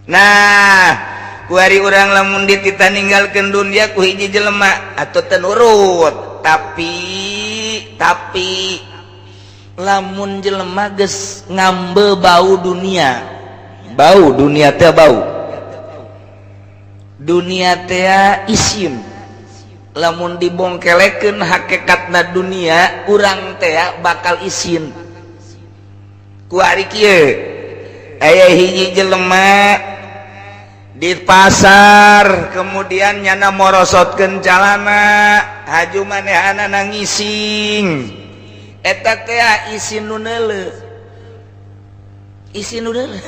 Nah, kuari urang lamun dititah ninggalkeun dunia ku hiji jelema atau tenurut, tapi lamun jelema geus ngambe bau dunia, bau dunia teh, bau dunia teh isin. Lamun dibongkelekeun hakikatna dunia, urang teh bakal isin. Kuari kieu, aya hiji jelema di pasar, kemudian nyana morosotkeun calana, haju manehana ngising. Eta teh isin nu neuleu, isin nu neuleu,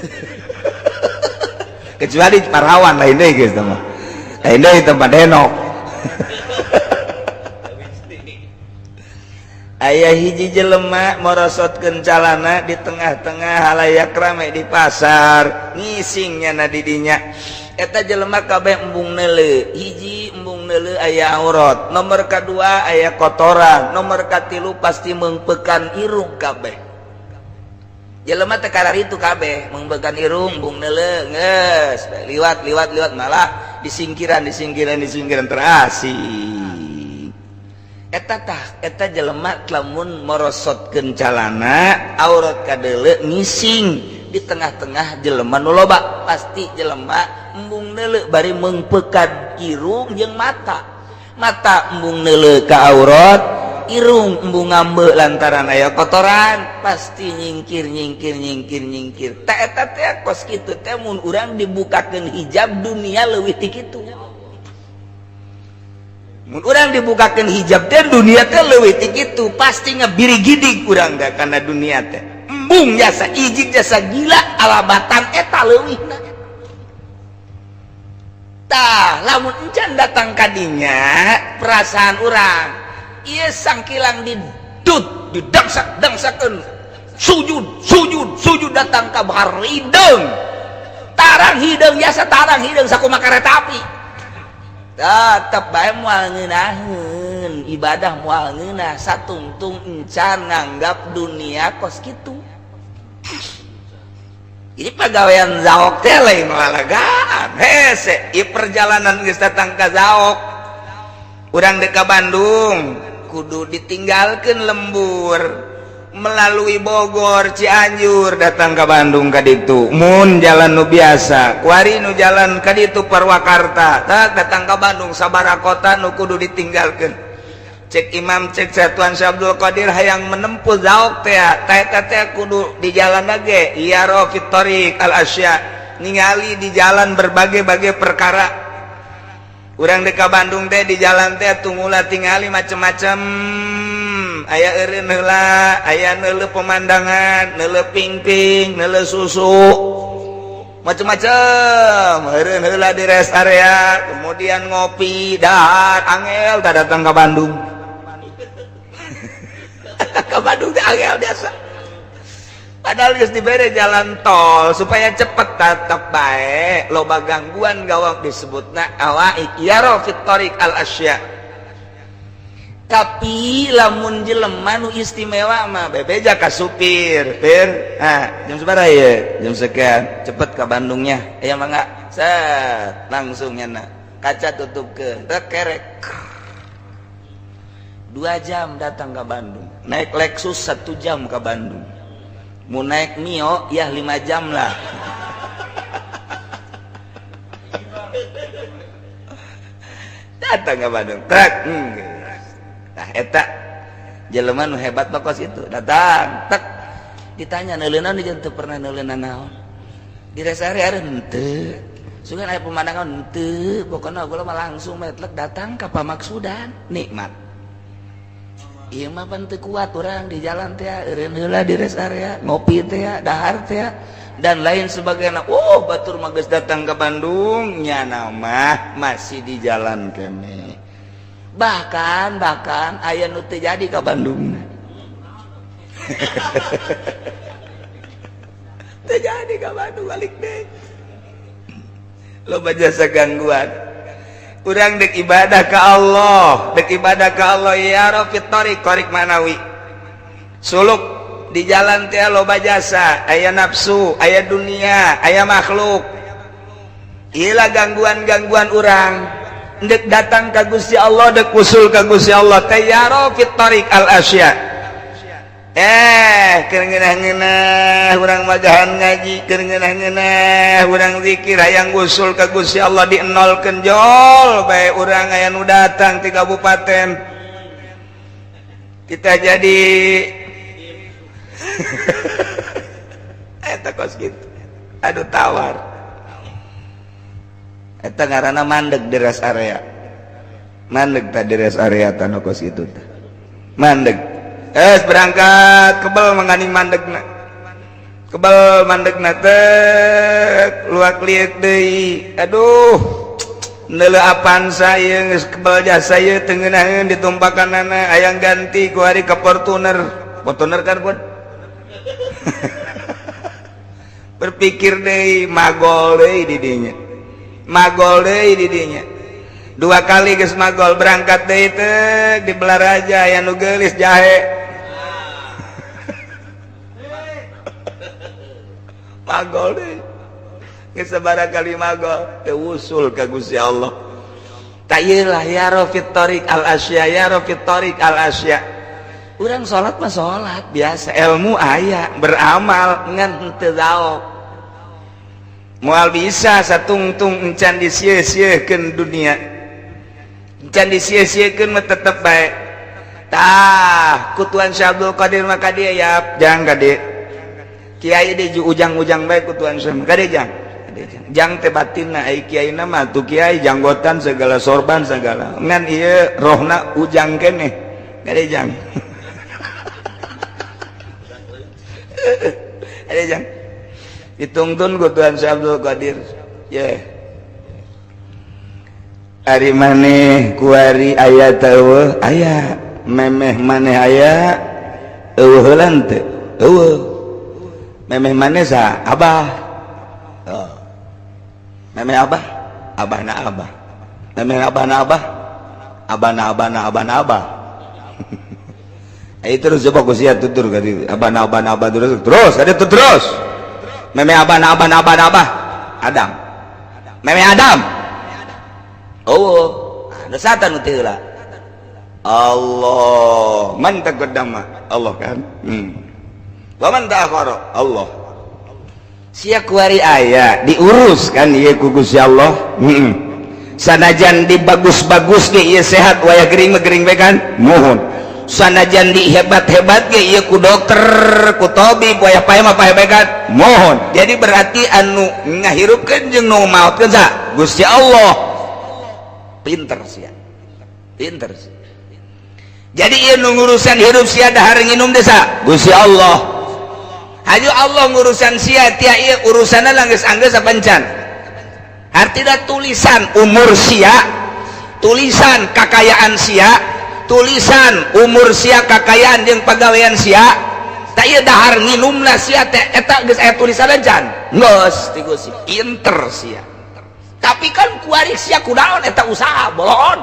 kecuali parawan lain deui, geus mah lain deui, tempat denok. Aya hiji jelema morosotkeun calana di tengah-tengah halayak rame di pasar, ngising nyana didinya. Eta jelema kabeh embung neuleu. Hiji, embung neuleu aya aurat. Nomor kedua, aya kotoran. Nomor katilu, pasti meungpeukan irung. Kabeh jelema teh itu kabeh meungpeukan irung, embung neuleu, geus liwat liwat liwat, malah disingkiran, disingkiran, disingkiran, terasing. Eta tah, eta jelema lamun morosotkeun calana, aurat kadeuleu, ngising di tengah-tengah jelema nu loba, pasti jelema embung neuleu bari meungpeukan irung jeung mata. Mata embung neuleu ka aurat, irung embung ngambe lantaran aya kotoran, pasti nyingkir, nyingkir, nyingkir, nyingkir. Tak eta teh kos kitu teh mun urang dibukakeun hijab dunia leuwih ti kitu. Mun urang dibukakeun hijab teh, dunia teh leuwih ti kitu, pasti ngebirigidig urang teh kana dunia teh. Embung jasa ijik, jasa gila alabatan eta leuwihna. Tah, lamun encan datang kadinya perasaan urang ieu sangkilang didut, didangsak dangsakeun, sujud sujud sujud, datang ka bahar hideung, tarang hideung, jasa tarang hideung sakumaha kereta api, tetep bae moal ngeunaheun ibadah, moal ngeunah satungtung encan nganggap dunia kos kitu. Ini pagawean zaok teh lain lalagaan hese. Ieu perjalanan geus datang ka zaok, urang dek ka Bandung kudu ditinggalkeun lembur melalui Bogor, Cianjur, datang ke Bandung ka ditu. Mun jalan nu biasa, kuari nu jalan ka ditu Purwakarta, tak datang ke Bandung sabaraha kota nu kudu ditinggalkeun. Cek Imam, cek Tuan Syekh Abdul Qadir, hayang menempuh zaok teh, teh teh kudu di jalan lagi yaro fit thoriq al asya, ningali di jalan berbagai-bagai perkara. Urang dek ka Bandung teh di jalan teh tunggulah, tingali macem-macem, aya eureun heula, aya neuleu pemandangan, neuleu pingping, neuleu susu, macem-macem, eureun heula di rest area, kemudian ngopi, dahar, angel tak datang ke Bandung. Ke Bandung teh angel biasa, padahal geus dibere jalan tol supaya cepet, tetep bae loba gangguan gawang, disebutna awaik, yaro fit thoriq al asya. Tapi lamun jelema nu istimewa mah bebeja ka supir, "Pir, ah, jam sabaraha ya?" "Jam sekian." "Cepet ke Bandungnya ya, mangga." Set, langsung nyana kaca tutup ke kerek, 2 jam datang ke Bandung. Naik Lexus 1 jam ke Bandung, mau naik Mio ya 5 jam lah. Datang ke Bandung truk. Nah, eta jelema nu hebat mah kos itu, datang tek, ditanya, "Neuleunan di teu pernah neuleunan naon di rest area?" "Henteu." "Sugan aya pemandangan?" "Henteu." "Pokokna gua mah langsung metlek datang ka pamaksudan, nikmat." Ieu mah pan teu kuat urang di jalan teh, eureun heula di rest area, ngopi teh, dahar teh, dan lain sebagainya. Oh, batur mah geus datang ke Bandung, nyana mah masih di jalan kene. Bahkan bahkan aya nu teu jadi ka Bandung, teu jadi ka Bandung, balik deh. Loba jasa gangguan. Urang dek ibadah ke Allah, dek ibadah ke Allah, ya fit thoriq, thoriq manawi, suluk di jalan teh loba jasa, aya nafsu, aya dunia, aya makhluk. Iyalah gangguan-gangguan urang dek datang ka Gusti Allah, dek usul ka Gusti Allah teh, yaro fit tariq al asya. Keur ngeunah-ngeunah urang magahan ngaji, keur ngeunah-ngeunah urang zikir, hayang usul ka Gusti Allah, dienolkeun jol bae urang. Aya nu datang ti kabupaten, kita jadi eta kos gitu. Aduh, tawar eta ngaranna mandeg di rest area, mandeg tadi di rest area tanu kos itu teh mandeg. Berangkat kebel mengani mandegna, kebel mandegna teh luak liek deui. Aduh, neuleu Avanza ieu geus kebel jasa ieu, teu ngeunaheun ditumpakanana, hayang ganti ku hari ke Fortuner. Fortuner kan pun berpikir deui, magol deui di dinya, magol deui di dinya. Dua kali geus magol, berangkat deui teh di Balaraja aya nu geulis jahe, magol deui. Geus sabaraha kali magol, teu usul ka Gusti Allah. Tak ieu lah ya fit tariq al asya, ya fit tariq al asya. Urang salat mah salat biasa, ilmu aya, beramal, ngan henteu zaok. Moal bisa satungtung encan disia-siakeun dunia, encan disia-siakeun mah tetep bae. Tah, ku Tuan Syekh Abdul Qadir maka dia yap jang kade kiai di ujang-ujang bae ku Tuan Syekh kade jang jang teh batinna. Ai kiai mah tuh kiai janggotan segala, sorban segala, ngan ieu rohna ujang keneh kade jang kade jang. Ditungtun ku Tuhan Syekh Abdul Qadir ye, ari maneh kuari aya teu? Aya. Memeh maneh aya eueuh heulan teu? Eueuh. Memeh maneh sa? Abah. Oh. Memeh abah, abahna abah, memeh abahna abah, abahna abahna abahna abah. Ayo terus coba ku sia tutur ka dieu, abahna abahna abah, terus terus ka dieu terus. Meme abah na abah na abah na abah Adam, meme Adam. Oh, nu satan nu teu heula? Allah. Man taqaddama? Allah kan. Wa man ta'akhara? Allah. Sia kuari aya diurus kan ieu ku Gusti Allah. Sanajan dibagus-bagus ge ieu sehat, wayah gering mah gering bae kan? Muhun. Sanajan dihebat-hebat ge ieu ku dokter, ku tabib, wayah paeh mah paeh bae kan? Mohon. Jadi berarti anu ngahirupkeun jeung nu maotkeun sa? Gusti Allah. Pinter sia, pinter sia. Jadi ieu nu ngurusan hirup sia, dahar nginum desa Gusti Allah. Hayu Allah ngurusan sia tia ieu urusanna geus anggeus sapancan. Artinya tulisan umur sia, tulisan kakayaan sia, tulisan umur sia, kakayaan jeung pagawean sia tak ieu dahar nginumna sia teh eta geus aya tulisan can? Geus ti Gusti. Pinter sia. Tapi kan kuari sia kunaon eta usaha boloon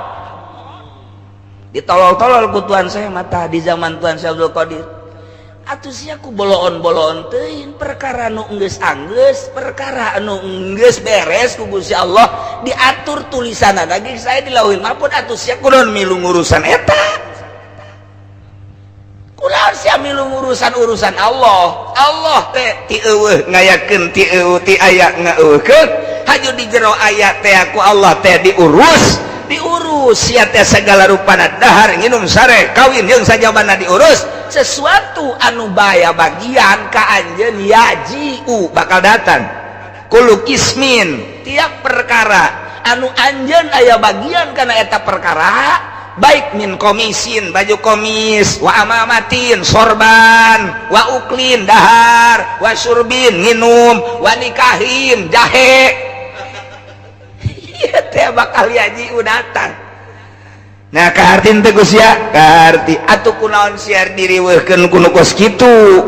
ditolol-tolol ku Tuhan saya mata di zaman Tuhan Syekh Abdul Qadir. Atuh sia ku boloon-boloon teuing, perkara nu geus anggeus, perkara anu geus beres ku Gusti Allah diatur tulisanna lagi saya di Lauhil Mahfud. Atuh sia kunaon milu ngurusan eta? Kunaon sia milu ngurusan urusan Allah? Allah teh ti eueuh ngayakeun, ti eueuh, ti aya ngaeueuhkeun. Haju di jero aya teh ku Allah teh diurus, diurus sia teh segala rupana, dahar nginum, sare, kawin jeung sajabana diurus. Sesuatu anu baya bagian ka anjeun, yajiu bakal datang kullu kismin, tiap perkara anu anjeun aya bagian kana eta perkara, baik min komisin, baju komis, wa amamatin, sorban, wa uklin, dahar, wa surbin, nginum, wa nikahin, jahe. Ieu teh bakal yajiu datang. Nah, kaharti teh Gus ya? Kaharti. Atuh kunaon siar diriweuhkeun ku nu kos kitu?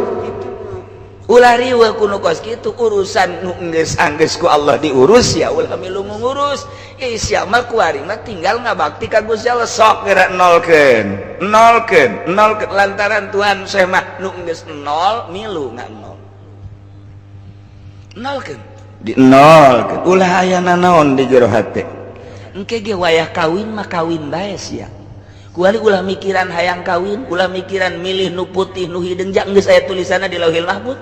Ulah riweuh ku nu kos kitu. Urusan nu geus anggeus ku Allah diurus ya, ulah milu ngurus. Sia mah kuari mah tinggal ngabakti ka Gusti Allah. Sok geura nolkeun, nolkeun, nolkeun, lantaran Tuhan saya mah nu geus nol milu nggak nol, nolkeun. Di nol, ulah aya nanaon di jero hate. Engke ge wayah kawin mah kawin bae sia. Kuari ulah mikiran hayang kawin, ulah mikiran milih nu putih, nu hideung, jak geus aya tulisanna di Lauhil Mahfuz.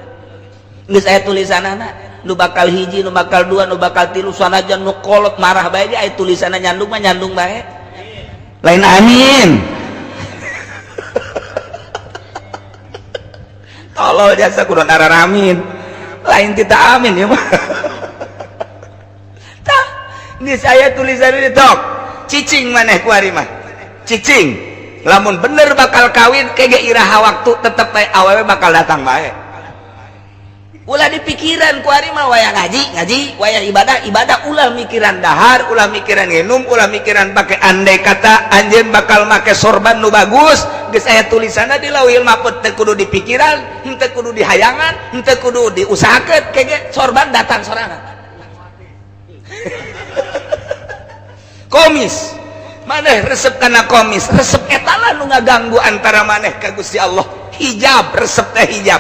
Geus aya tulisanana, nu bakal hiji, nu bakal dua, nu bakal tilu, sanajan nu kolot marah bae ge aya tulisanna, nyandung mah nyandung bae. Lain amin. Tolol jasa kudu araramin. Lain kita amin ya mah. Tah, geus aya tulisanna di tok. Cicing maneh kuari mah. Cicing, lamun bener bakal kawin kege iraha waktu tetep bae awewe bakal datang bae. Ulah dipikiran kuari mah, wayah ngaji ngaji, wayah ibadah ibadah, ulah mikiran dahar, ulah mikiran nginum, ulah mikiran pakai. Andai kata anjeun bakal make sorban nu bagus, geus aya tulisanna di Lauhil Mahfuz, teu kudu dipikiran, henteu kudu dihayangan, henteu kudu diusahakeun, kege sorban datang sorangan. Komis maneh resep kana komis, resep eta lah nu ngaganggu antara maneh ka Gusti Allah. Hijab resep teh, hijab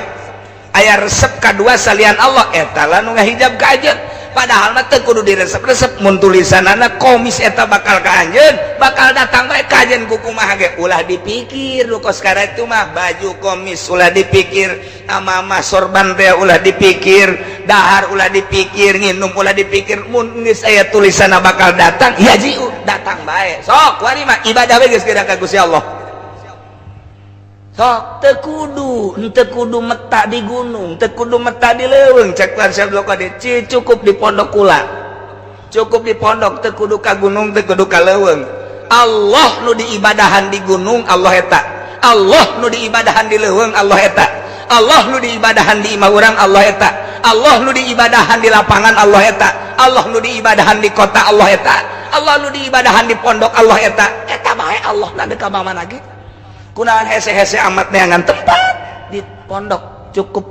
aya resep kadua salian Allah, eta lah nu ngahijab ka anjeun. Padahal mah teu kudu diresep-resep, mun tulisanana komis eta bakal ka anjeun, bakal datang bae ka anjeun kukumaha ge. Ulah dipikir lu kos itu mah, baju komis ulah dipikir, amama sorban teh ulah dipikir, dahar ulah dipikir, nginum ulah dipikir. Mun geus aya tulisanna bakal datang ya jiu datang bae. Sok kuari mah ibadah we geus geura ka Gusti Allah. Sok teu kudu meta di gunung, teu kudu meta di leuweung. Cek Tuan Syekh Abdul Qadir, cukup di pondok kula, cukup di pondok, teu kudu ka gunung, teu kudu ka leuweung. Allah nu diibadahan di gunung, Allah eta. Allah nu diibadahan di leuweung, Allah eta. Allah nu diibadahan di imah urang, Allah eta. Allah nu diibadahan di lapangan, Allah eta. Allah nu diibadahan di kota, Allah eta. Allah nu diibadahan di pondok, Allah eta. Eta bae Allah na ka mana ge. Kunaon hese-hese amat neangan tempat di pondok cukup.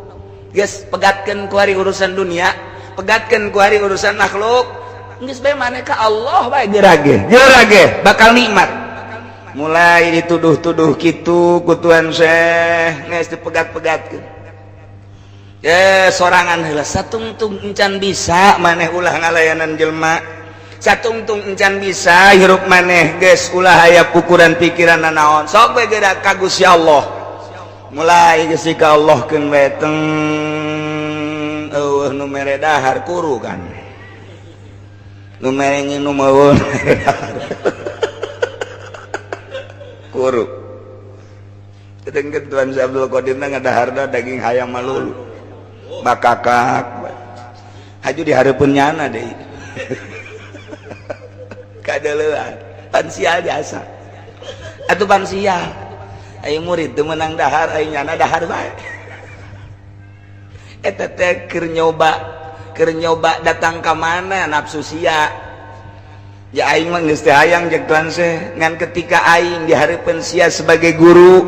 Geus pegatkeun kuari urusan dunia, pegatkeun kuari urusan makhluk, geus bae maneh ka Allah bae, geura ge geura ge bakal nikmat. Mulai dituduh-tuduh kitu ku Tuan Syekh, geus dipegat-pegatkeun ye sorangan heula. Satungtung encan bisa maneh ulah ngalayanan jelema, satungtung encan bisa hirup maneh geus ulah aya pukuran pikiran nanaon, sok we geura ka Gusti Allah. Mulai geus ka Allah keun bae teng, eueuh nu mere dahar kuru kan, nu mere nginum eueuh kuru. Kedengkeun Tuan Abdul Qadir ngadaharna daging hayam malulu bakakak haju di hareupeun nyana deui. Kadeulean pansial jasa atuh, pansial aing murid teu meunang dahar, aing nyana dahar bae. Eta teh keur nyoba datang ka mana nafsu sia. Ya aing mah geus teh hayang jeung Tuan Syekh, ngan ketika aing di hareupeun sia sebagai guru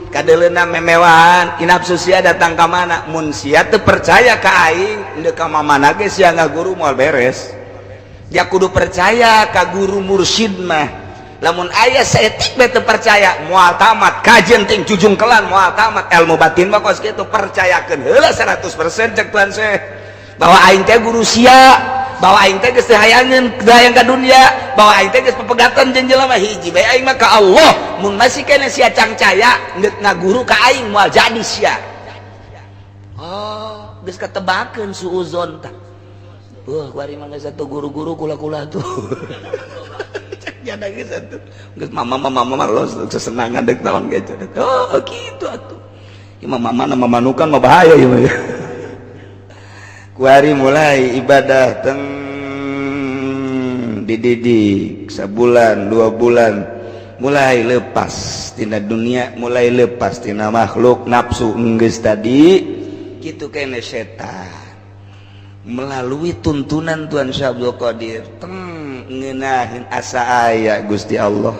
kadeuleuna memewahan, nafsu sia datang ka mana? Mun sia teu percaya ka aing, deuk ka mana ge sia ngaguru moal beres. Ya kudu percaya ka guru mursyid mah. Lamun aya saeutik bae teu percaya, moal tamat kajian ting jujung kelan, moal tamat ilmu batin mah kos kitu. Percayakeun heula 100% cek Tuan Syekh bahwa aing teh guru sia, bahwa aing teh geus teu hayangeun hayang ka dunia, bahwa aing teh geus pepegatan jeung jelema, hiji bae aing mah ka Allah. Mun masih keneh sia cangcaya geus ngaguru ka aing, moal jadi sia. Oh, geus katebakeun suuzon tah. Wah, kuari mah geus atuh guru-guru kula-kula tuh. Cek jana geus atuh. Geus mama mama mama los sesenangan deuk naon ge. Oh, kitu atuh. Ieu mah mama na mamanukan mah bahaya ieu mah. Kuari mulai ibadah teng dididik sabulan, 2 bulan, mulai lepas tina dunia, mulai lepas tina makhluk, nafsu geus tadi kitu kene. Setan melalui tuntunan Tuhan Syekh Abdul Qadir teng ngeunaheun asa aya Gusti Allah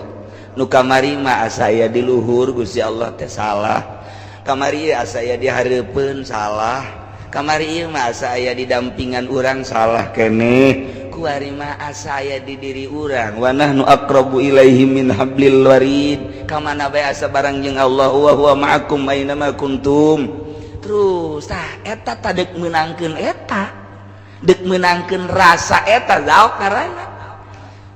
nu kamari mah, asa aya di luhur Gusti Allah teh salah, kamari asa aya di hareupeun salah, kamari ieu mah asa aya di dampingan urang salah keneh, kuari mah asa aya di diri urang. Wa nahnu aqrabu ilaihi min hablil warid, ka mana bae asa barang jeung Allah, wa huwa ma'akum aina ma kuntum. Terus tah eta tadek meunangkeun eta. Dek menangkeun rasa eta zauk karana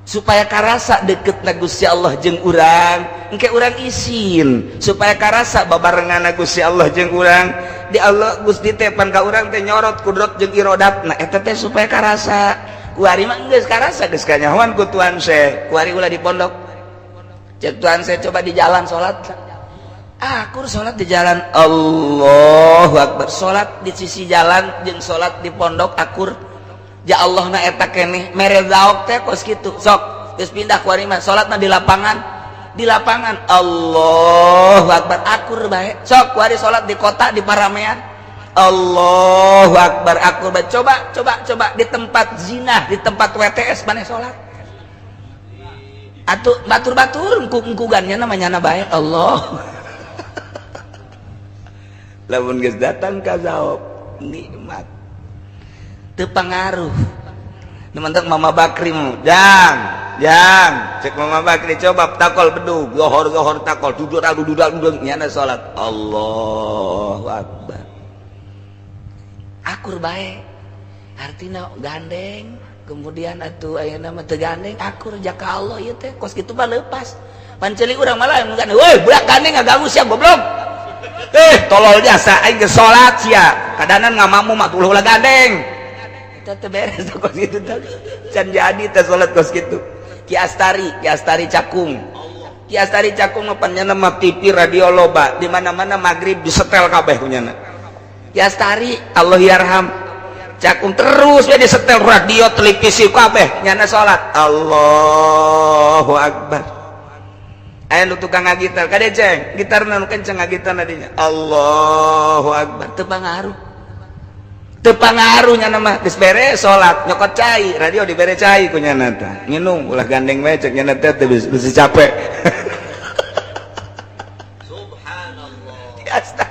supaya karasa deket na Gusti Allah jeung urang, engke urang isin supaya karasa babarengan Gusti Allah jeung urang. Di Allah Gusti teh pan ka urang teh nyorot kudrot jeung irodatna, eta teh supaya karasa. Kuari mah geus karasa, geus kanyahoan ku Tuan Syekh. Kuari ulah di pondok, cek Tuan Syekh, coba di jalan salat. Aku salat di jalan, Allahu Akbar. Salat di sisi jalan jeung salat di pondok akur. Ya Allah na eta keneh mere zaok teh kos kitu. Sok geus pindah kuari mah salatna di lapangan, di lapangan Allahu Akbar, akur bae. Sok kuari salat di kota, di paramean, Allahu Akbar, akur bae. Coba, coba, coba di tempat zina, di tempat WTS maneh salat atuh, batur-batur engkuk-engkugannya namanya na bae. Allah, lamun geus datang ka zaok, nikmat teu pangaruh. Mantap Mama Bakri mu jang jang, cek Mama Bakri, coba takol bedug zohor zohor, takol duduk duduk duduk, nyana salat Allahu Akbar, akur bae. Artinya gandeng kemudian atuh ayeuna mah teu gandeng, akur jaka Allah ieu teh kos kitu mah leupas. Panceli urang malah gandeng, woi budak gandeng ngaganggu sia, goblok, eh tolol jasa, aing geus salat sia kadanan ngamamu mah ulah gandeng. Eta teh beres kos kitu teh, can jadi teh salat kos kitu. Ki Astari, Ki Astari Cakung, Ki Astari Cakung mah panjana mah TV radio loba di mana-mana, maghrib disetel kabeh kunyana. Ki Astari Allah yarham Cakung terus ya disetel radio, televisi kabeh, nyana salat Allahu Akbar. Aya nu tukang ngagitar, kade ceng gitar nu kenceng, ngagitar dinya Allahu Akbar, teu pangaruh, teu pangaruh nyana mah. Geus beres salat nyokot cai, radio dibere cai ku nyana teh, nginum, ulah gandeng wae cek nyana teh, teu bisa capek. Subhanallah.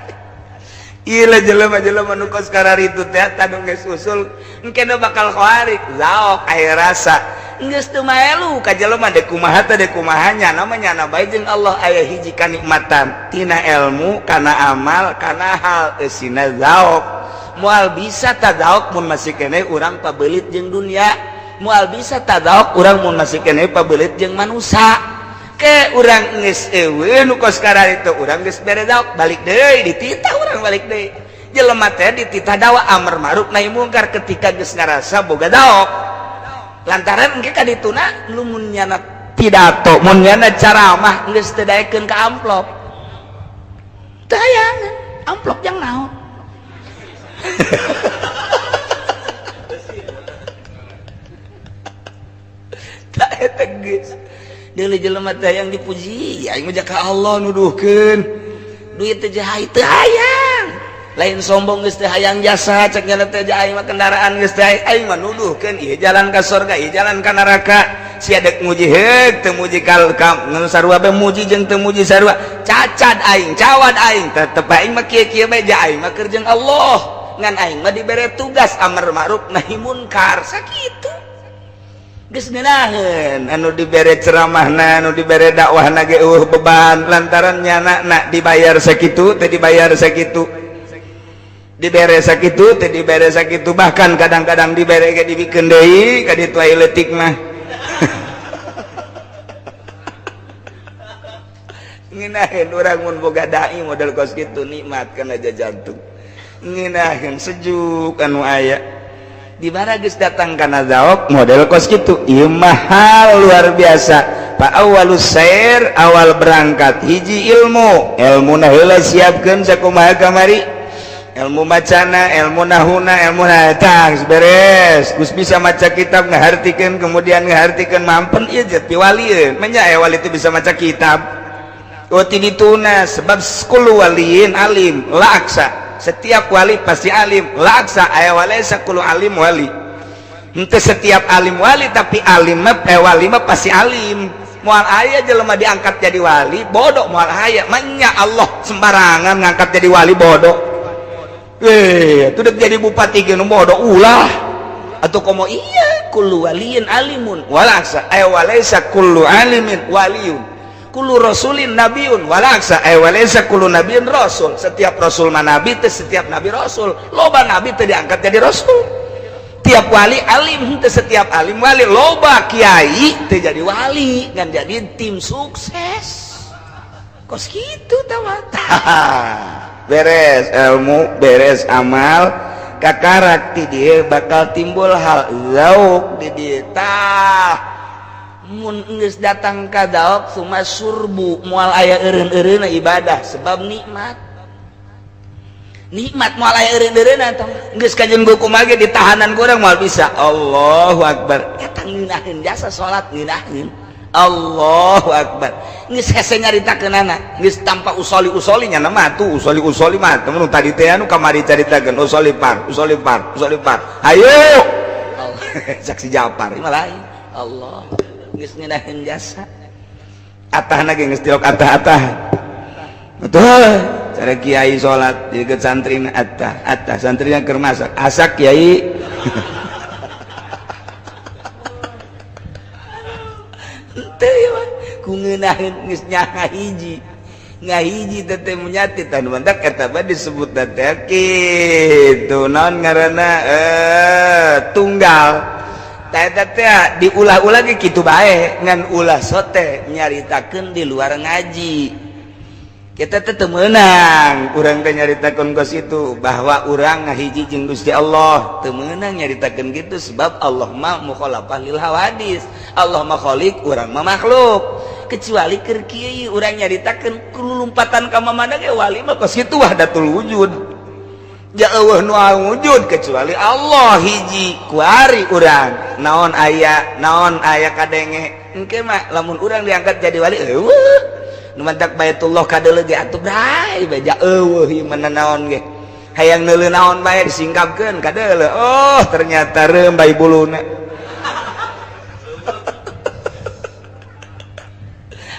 Iya, jelema-jelema nu kos kararitu teh tanu geus usul engke bakal khawarik zaok aya rasa geus teu maelu ka jelema dek kumaha teh, dek kumaha nyana mah nyana bae jeung Allah. Aya hiji kanikmatan tina ilmu kana amal kana hal eusina zaok. Moal bisa tadaok mun masih keneh urang pabelit jeung dunia, moal bisa tadaok urang mun masih keneh pabelit jeung manusia. Ke urang geus eueuh nu kos kararitu, urang geus bere daok, balik deui dititah urang, balik deui jelema teh dititah dakwah amar ma'ruf nahi mungkar ketika geus ngarasa boga daok. Lantaran engke ka dituna lamun nyana pidato, mun nyana ceramah geus teu daekeun ka amplop, teu hayangan amplop jang naon. Tak eta geus deuleu jelema teh yang dipuji, aing mah ka Allah nuduhkeun duit teh jahai teu hayang, lain sombong, geus teu hayang jasa cek nyana teh, aing mah kendaraan geus teu, aing mah nuduhkeun ieu jalan ka surga, ieu jalan ka neraka. Sia dek muji heuk teu muji, kal kam ngan sarua bae, muji jeung teu muji sarua, cacad aing, cawad aing, tetep aing mah kieu-kieu bae, ja aing mah keur jeung Allah, ngan aing mah dibere tugas amar ma'ruf nahi munkar, sakitu geus ngeunaheun. Anu dibere ceramahna, anu dibere dakwahna ge eueuh beban, lantaran nyana na dibayar sakitu teh, dibayar sakitu, dibere sakitu teh, dibere sakitu, bahkan kadang-kadang dibere ge dibikeun deui ka ditu aya leutik mah. Ngeunaheun urang mun boga dai model kos kitu, nikmat kana jantung, ngeunaheun sejuk anu aya di mana geus datang kana zaok model kos kitu. Ieu mahal luar biasa. Fa awalus sair, awal berangkat hiji ilmu, ilmu na heula siapkeun sakumaha kamari, ilmu macana, ilmu nahuna, ilmu tah beres geus bisa maca kitab, ngahartikeun, kemudian ngahartikeun mampen ieu jeung piwalieun menya aya wali teu bisa maca kitab. Oh dituna sebab kullu waliyin alim la aksa, setiap wali pasti alim la aksa aya walaysa kullu alim wali, henteu setiap alim wali, tapi alim mah wali mah pasti alim. Moal aya jelema diangkat jadi wali bodoh, moal aya manya Allah sembarangan ngangkat jadi wali bodoh. Eh, itu udah jadi bupati ge nu bodoh ulah atau komo. Iya, kullu waliyin alimun walaksa ay walaysa kullu alimin waliyun, kullu rasulin nabiyun walaksa ay walaysa kullu nabiyun rasul, setiap rasul mah nabi teh setiap nabi rasul, loba nabi teh diangkat jadi rasul. Tiap wali alim, henteu setiap alim wali. Loba kiai teu jadi wali, ngan jadi tim sukses. Kos kitu tah. Beres ilmu, beres amal, kakarak ti dieu bakal timbul hal zauk di dieu. Tah, mun geus datang ka zauk, suma surbu, moal aya eureun-eureunna ibadah, sebab nikmat. Nikmat moal aya eureun-eureunna. Tong geus kajeun buku mage ditahanan kurang moal bisa. Allahu akbar, eta ngeunaheun jasa salat, ngeunaheun. Allahu akbar, geus hese nyaritakeunana, geus tanpa usoli-usoli nya mah tuh. Usoli-usoli mah temen tadi teh anu kamari caritakeun usoli par, usoli par, usoli par. Ayo saksi Japar mah lain. Allah, geus ngeunaheun jasa atahna ge geus tilok atah-atah. Betul, cara kiai salat di deket santri atah atah, santrina keur masak, asak kiai. Ku ngeunaheun geus ngahiji ngahiji teh menyati tan mantak eta mah disebut teh kitu, naon ngaranna, tunggal. Tah, eta teh diulah-ulah ge kitu bae, ngan ulah sote nyaritakeun di luar ngaji. Kita teh teu meunang urang teh nyaritakeun kos itu bahwa urang ngahiji jeung Gusti Allah. Teu meunang nyaritakeun gitu, sebab Allah mah mukhalafah lil hawadis. Allah mah khalik, urang mah makhluk. Kecuali keur kieu urang nyaritakeun lompatan ka mana ge, wali mah kos kitu, wahdatul wujud, ya Allah nu wujud kecuali Allah, hiji. Kuari urang naon aya, naon aya kadenge. Engke mah lamun urang diangkat jadi wali, eueuh nu mantak Baitullah kadeuleu ge atuh bray beja, eueuh ieu mah naon ge, hayang neuleu naon bae disingkapkeun kadeuleu. Oh, ternyata reumbai buluna.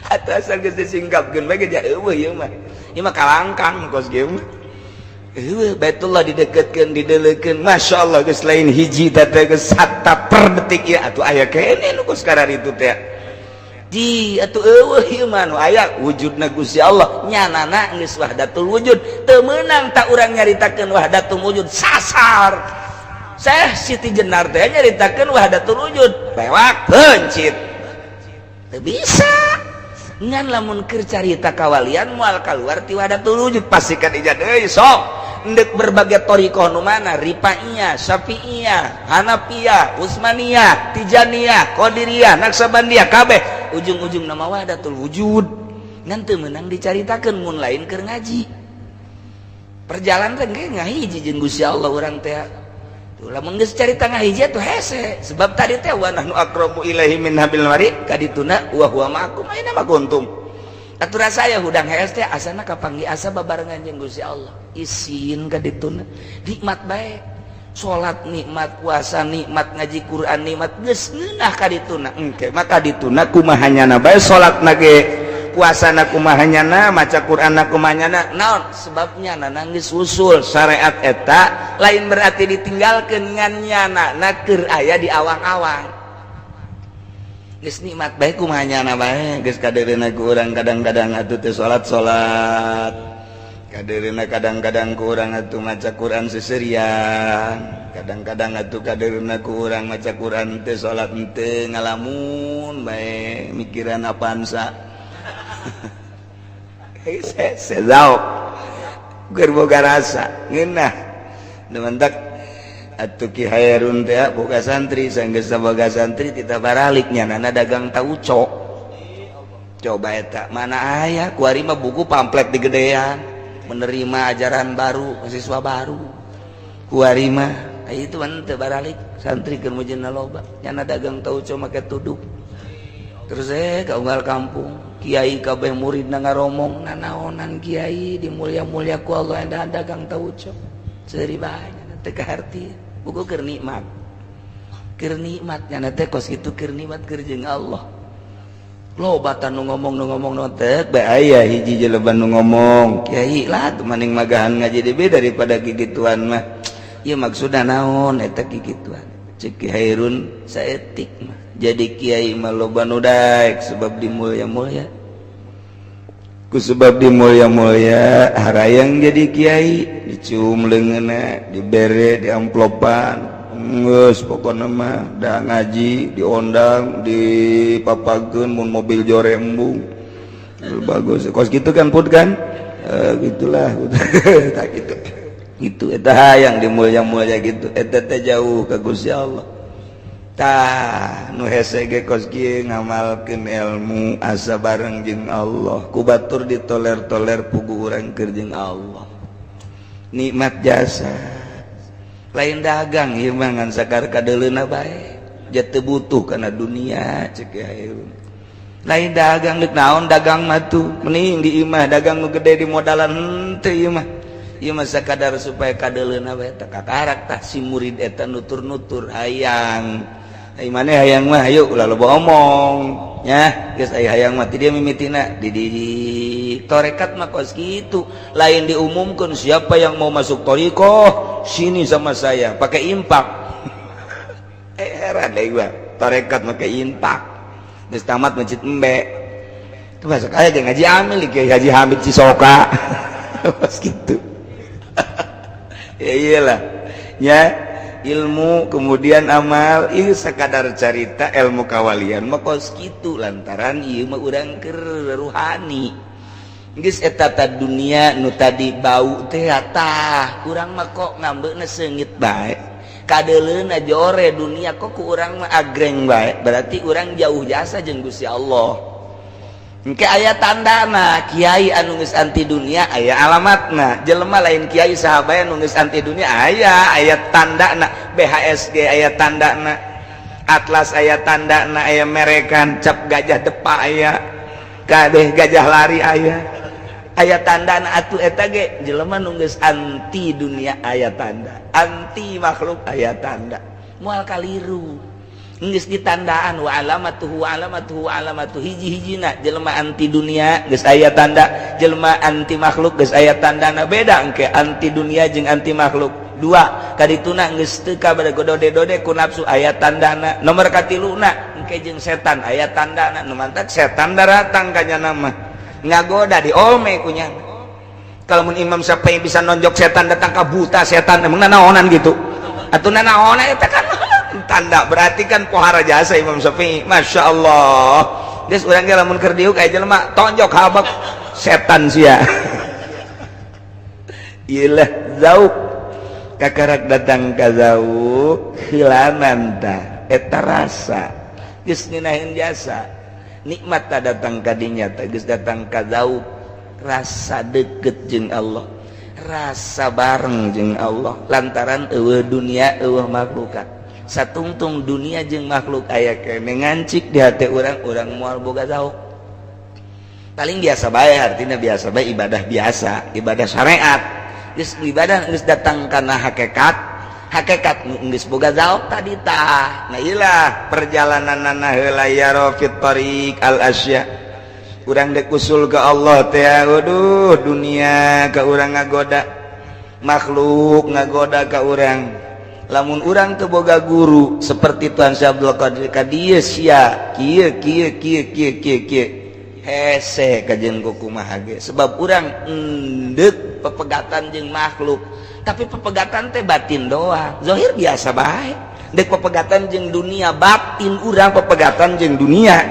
Atuh asal geus disingkapkeun bae ge, eueuh ieu mah, ieu mah kalangkang kos ge mah. Eueuh Baitullah dideketkeun, dideleukeun, Masya Allah, geus lain hiji teh, geus sata per detik ieu atuh aya keneh nu kos itu teh di atuh. Eueuh ieu mah nu aya wujudna Gusti Allah, nyanana geus wahdatul wujud. Teu meunang tak urang nyaritakeun wahdatul wujud sasar. Syekh Siti Jenar teh nyaritakeun wahdatul wujud bewak pencit, teu bisa. Ngan lamun keur carita kawalian moal kaluar ti wahdatul wujud, pasti kan ijad euy. Sok endek berbagai thoriqoh nu mana, Rifaiyah, Syafi'iyah, Hanafiyah, Utsmaniyah, Tijaniyah, Qadiriyah, Naksabandiyah, kabeh ujung-ujung nama wahdatul wujud. Ngan teu meunang dicaritakeun mun lain keur ngaji. Perjalanan teh ge ngahiji jeung Gusti Allah urang teh. Tuh, lamun geus carita ngahiji atuh hese, sebab tadi teh wa nahnu aqrabu ilaihi min hablil warid, kadituna wa huwa ma'akum aina ma kuntum. Atuh rasa aya hudang hees teh asana kapanggih, asa babarengan jeung Gusti Allah. Isin kadituna, nikmat bae. Salat nikmat, puasa nikmat, ngaji Quran nikmat, geus ngeunah kadituna. Engke mah kadituna kumaha nyana bae, salatna ge, puasana kumaha nyana, maca Quran kumaha nyana. Naon sebabnya? Nana geus usul syariat eta lain berarti ditinggalkeun, ngan nyana na keur aya di awang-awang. Geus nikmat bae, kumaha nyana bae, geus kadereuna ku urang. Kadang-kadang atuh teu salat-salat, kadereuna kadang-kadang ku urang atuh maca Quran seserian, kadang-kadang atuh kadereuna ku urang maca Quran teu, salat teu, ngalamun bae mikiran Avanza. Zauk keur boga rasa ngeunah. Nu mantak atuh Ki Hairun teh boga santri, sanggeus boga santri tita baralik nyanana dagang tauco. Coba eta mana aya kuari mah buku pamflet digedean, menerima ajaran baru, mahasiswa baru. Kuari mah itu mah teu baralik santri keur mujina loba, nyana dagang tauco make tudung. Terus ka unggal kampung kiai kabeh murid ngaromong, nanaonan kiai dimulia-mulia ku Allah da dagang tauco. Seuri bae teu kaharti buku. Keur nikmat, keur nikmat nyana teh kos kitu, keur nikmat, keur jeung Allah. Loba nu ngomong, nu ngomong nu teh bae. Aya hiji jelema nu ngomong, "Kiai lah tuh maning magahan ngaji DB daripada gigituan mah." Ieu maksudna naon eta gigituan? Cek Ki Hairun, saetik mah jadi kiai mah loba nu daek sebab dimulia-mulia ku, sebab dimulia-mulia harayang jadi kiai, dicium leungeunna, dibere, di amplopan. Geus pokona mah da ngaji diondang, dipapageun mun mobil jore embung. Bagus. Kos gitu kan, Put, kan? Gitulah. Tak gitu. Itu eta hayang dimulya-mulya gitu. Eta teh jauh ka Gusti Allah. Tah, nu hese ge kos kieu, ngamalkeun ilmu asa bareng jeung Allah. Ku batur ditoler-toler, puguh urang keur jeung Allah. Nikmat jasa. Lain dagang ieu mah, ngan sakar kadeuleuna bae. Ja teu butuh kana dunia cek kiai. Lain dagang, deuk naon dagang mah tuh? Mending di imah dagang nu gede di modalan, henteu ieu mah. Ieu mah sakadar supaya kadeuleuna bae. Tah, kakarak tah si murid eta nutur-nutur hayang. Ai maneh hayang mah, hayu ulah loba omong nya, geus aya hayang mah ti dia mimitina di torekat mah kos kitu. Lain diumumkeun, siapa yang mau masuk thoriqoh sini sama saya, pakai impak. Eh, heran deh gua, torekat pakai impak. Geus tamat masjid embe itu masuk aya jeung Haji Amil, Kiai Haji Hamid Cisoka, pas gitu ya. Iyalah ya, ilmu kemudian amal, ini sekadar cerita ilmu kawalian mah kos kitu, lantaran ieu mah urang keur ruhani. Geus eta ta dunia nu tadi bau teh, tah urang mah kok ngambeuna seungit bae, kadeuleuna jore dunia, kok ku urang mah agreng bae, berarti urang jauh jasa jeung Gusti Allah. Engke aya tandana kiai anu geus anti dunia, aya alamatna. Jelema lain kiai, sahabat anu geus anti dunia aya aya tandana. BHSG aya tandana, Atlas aya tandana, aya merekan cap gajah depa, aya kabeh gajah lari, aya aya tandana atuh. Eta ge jelema nu geus anti dunia aya tanda, anti makhluk aya tanda, moal kaliru, geus ditandaan. Wa alamatuhu, wa alamatuhu, wa alamatuhu, hiji-hijina jelema anti dunia geus aya tanda, jelema anti makhluk geus aya tandana. Beda engke anti dunia jeung anti makhluk. Dua kadituna geus teu kabeh dode-dode ku nafsu, aya tandana. Nomor katiluna engke jeung setan aya tandana. Nu mantak setan daratang ka nyana mah ngagoda di ome ku nyana. Kalau mun Imam siapa yang bisa nonjok setan datang ka buta setan, emang nanaonan gitu atau nanaonan? Eta kan tanda, berarti kan pohara jasa Imam Syafi'i, Masya Allah. Geus urang ge lamun keur diuk aya jelema tonjok habak, setan sia. Iyalah, zauk kakarak datang ka zauk hilanan tah eta rasa geus ngeunaheun jasa nikmat ta datang ka dinya teh. Geus datang ka zauk, rasa deket jeung Allah, rasa bareng jeung Allah, lantaran euweuh dunia, euweuh makhlukat. Satungtung dunia jeung makhluk aya kene ngancik di hati urang, urang moal boga zauk, paling biasa bae. Artinya biasa bae, ibadah biasa, ibadah syariat. Geus ibadah geus datang kana hakikat, hakikat geus boga zauk tadi tah. Nah, ilah perjalanan heula, yaro fit tariq al asya. Urang dek usul ke Allah teh, waduh, dunia ke urang ngagoda, makhluk ngagoda ke urang. Lamun urang teu boga guru seperti Tuan Syekh Abdul Qadir ka dieu, sia kieu kieu kieu kieu kieu kieu, hese kajeun kumaha ge, sebab urang endek pepegatan jeung makhluk, tapi pepegatan teh batin doang, zahir biasa bae. Dek pepegatan jeung dunia, batin urang pepegatan jeung dunia,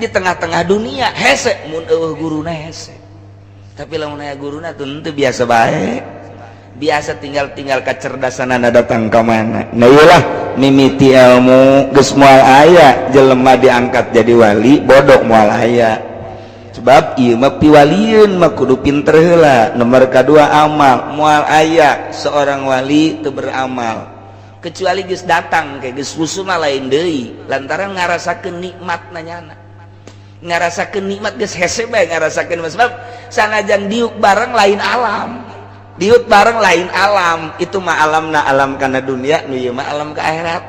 di tengah-tengah dunia hese mun euweuh guruna, hese. Tapi lamun aya guruna tuh henteu, biasa bae, biasa, tinggal-tinggal kecerdasan anda datang ke mana. Nah, iyalah, mimiti ilmu geus moal aya jelema diangkat jadi wali bodoh, moal aya, sebab ieu mah piwalieun mah kudu pinter heula. Nomor kedua, amal. Moal aya seorang wali teu beramal, kecuali geus datang ke geus mah lain deui, lantaran ngarasakeun nikmat nanyana, ngarasakeun nikmat geus hese bae ngarasakeun, sebab sanajan diuk bareng lain alam, diuk bareng lain alam. Itu mah alam na alam kana dunia, nu ieu mah alam ka akhirat,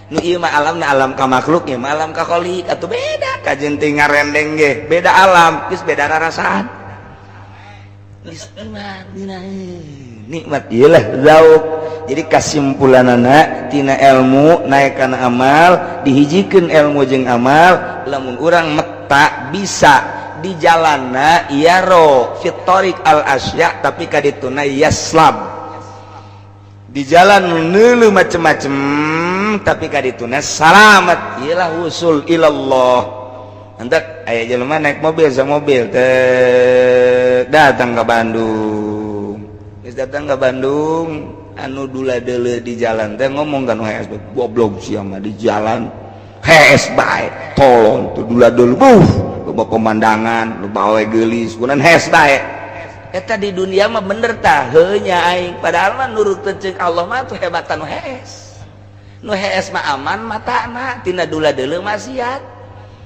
nu ieu mah alam na alam ka makhluk, ieu mah alam ka kholiq atuh. Beda kajeun teh ngarendeng ge beda alam, geus beda rarasaan, geus nikmat. Iyalah, zauk. Jadi kasimpulanana, tina ilmu naik kana amal, dihijikeun ilmu jeung amal. Lamun urang meta bisa di jalana yaro fit thoriq al asya, tapi kadituna yaslab. Di jalan neuleuh macem-macem, tapi kadituna salamet. Iyalah usul ilallah. Hendak aya jelema naik mobil, sama mobil teh datang ke Bandung. Geus datang ke Bandung, anu dula deuleu di jalan teh ngomong kan, "Hees, goblok sia mah, di jalan hees bae, tolong tuh dula deuleu, buh, loba pemandangan, loba we geulis, kunan hees bae." Eta di dunia mah bener tah, heuh nya aing, padahal mah nurut ceuk Allah mah tuh hebatan nu hees. Nu hees mah aman matana tina dula deuleu maksiat,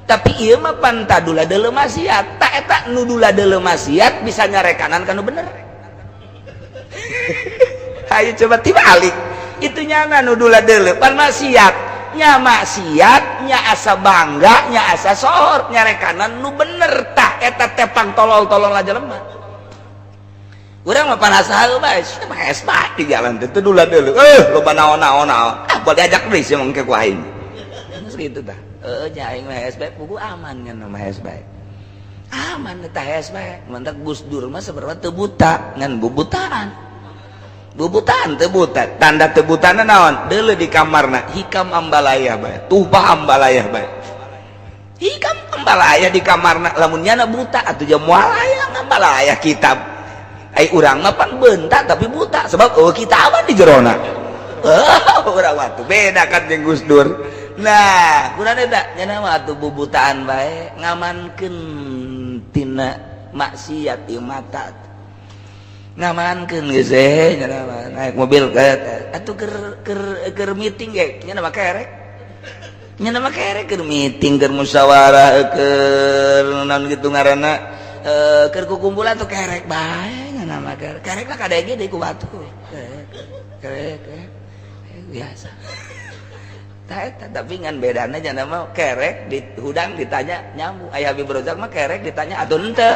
tapi ieu mah pan dula deuleu maksiat. Tak eta nu dula deuleu maksiat bisa nyarekanan kanu bener. Ayo coba tibalik itu, nyana nu dula deuleu pan maksiat nya, maksiat nya, asa bangga nya, asa sohor nyarekanan nu bener. Tah, eta tepang tolol-tolol aja lemah. Urang mah panas hal bae, mah hees bae di jalan teh, teu dula deuleu. Eh, loba naon-naon naon. Ah, boleh diajak deui sia mangke ku aing. Geus kitu tah. Heuh nya, aing mah hees bae, puguh aman nya mah, hees bae. Aman eta hees bae. Mantak Gus Dur mah sebenarnya teu buta, ngan bubutaan. Bubutaan teu buta. Tanda teu butana naon? Deuleu di kamarna, hikam ambalaya bae, tuhfah ambalaya bae. Hikam ambalaya di kamarna, lamun nyana buta atuh jam moal aya ambalaya kitab. Ai urang mah pan bentak tapi buta, sebab oh kita apa di jerona. Oh, urang mah tuh beda kan jeung Gus Dur. Nah, kurang eta nyana mah atuh bubutaan bae, ngamankeun tina maksiat ieu mata. Ngamankeun geus eh nyana mah naik mobil ke atuh keur keur keur meeting ge nyana mah kerek. Nyana mah kerek keur meeting, keur musyawarah, keur naon gitu ngaranna, keur kukumpulan tuh kerek bae nyana mah, kerek. Kerek lah kadege deui ku batu. Kerek kerek biasa. Tah eta, tapi ngan bedana nyana mah kerek di hudang ditanya nyambung. Aya Habib Rozak mah kerek ditanya atuh henteu.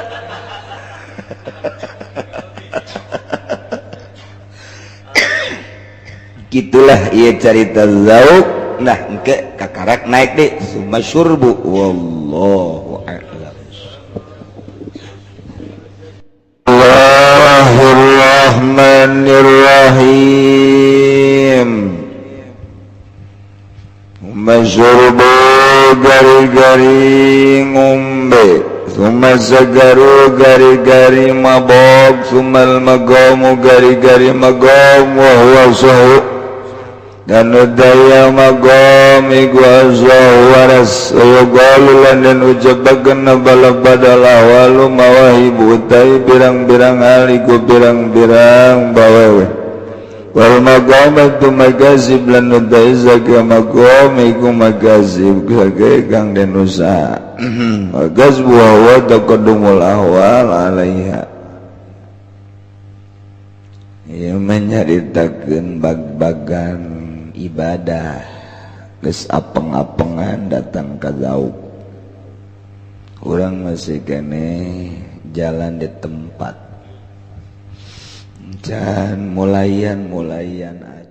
Gitulah ieu carita zauk. Nah, engke kakarak naik deh summa syurbu, wallahu a'lam. Bismillahirrahmanirrahim. Masyurbu gari-gari ngombe, summa sagaru gari-gari mabok, sumal magomu gari-gari magom, wa huwa suhu dan udaya magom iku azwahu waras wa lan dan ujabakan balabadal ahwalu mawahibu utai birang-birang aliku birang-birang bawewe wal magamatu magazib lan utai zaga magam iku magazib zaga kang den usaha magazbu wa taqaddumul ahwal alaiha. Ieu menyaritakeun bag-bagan ibadah, geus apeng-apengan datang ka zauk. Urang masih keneh jalan di tempat. Jangan mulayan-mulayan aja.